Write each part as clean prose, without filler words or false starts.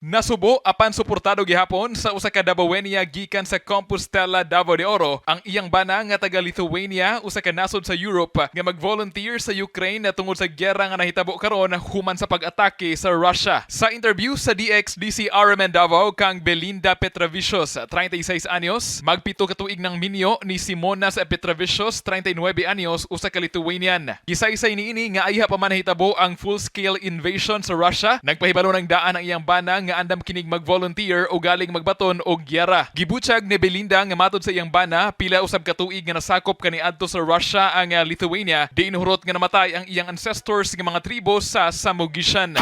Nasubo apan suportado gihapon sa usa ka Dabawenya gikan sa Compostela, Davao de Oro ang iyang bana nga taga Lithuania, usa ka nasod sa Europe, nga mag-volunteer sa Ukraine tungod sa gyera nga nahitabo karon human sa pag-atake sa Russia. Sa interview sa DXDC RMN Davao kang Belinda Petravicius, 36 anyos, magpito ka tuig ng minyo ni Simonas Petravicius, 39 anyos, usa ka Lithuanian. Gisaysay niini nga ayha pa man nahitabo ang full-scale invasion sa Russia, nagpahibalo ng daan ang iyang bana nga andam kinig mag-volunteer o galing magbaton og gyera. Gibutyag ni Belinda nga matod sa iyang bana, pila usab ka tuig nga nasakop kaniadto sa Russia ang Lithuania, diin hurot nga namatay ang iyang ancestors nga mga tribo sa Samogitian.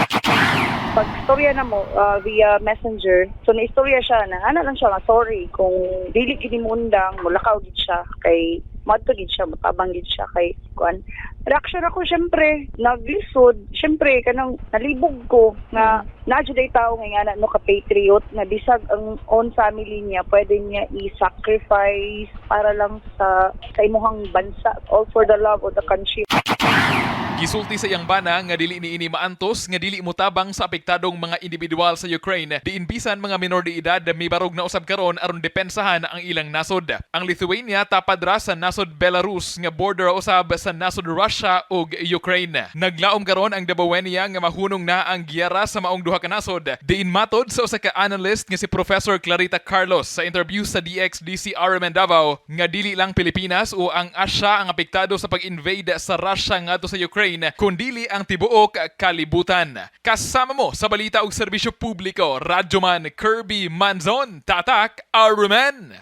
Pag istorya na mo via Messenger, so naistorya siya na ana lang siya nga sorry kung dili gid mo undang, mulakaw gid siya kay madto gid siya, mutabang gid siya kay kuan. Reaction ako, syempre naglisod, syempre kanang nalibog ko nga naa jud ay tao nga ingana no ka patriot nga bisag ang own family niya pwede niya i-sacrifice para lang sa imuhang bansa, all for the love of the country. Gisulti sa iyang bana nga dili niini maantos nga dili mutabang sa apektadong mga individual sa Ukraine, diin bisan mga minor de edad mibarog na usab karon aron depensahan ang ilang nasod. Ang Lithuania tapad ra sa nasod Belarus nga border usab sa nasod Russia ug Ukraine. Naglaom karon ang Dabawenya nga mahunong na ang giyera sa maong duha ka nasod, diin matod sa usa ka analyst nga si Professor Clarita Carlos sa interview sa DXDC RMN Davao nga dili lang Pilipinas o ang Asia ang apektado sa pag-invade sa Russia ngadto sa Ukraine kundili ang tibuok kalibutan. Kasama mo sa balita ug serbisyo publiko, Radyoman Kirby Manzon, Tatak RMN.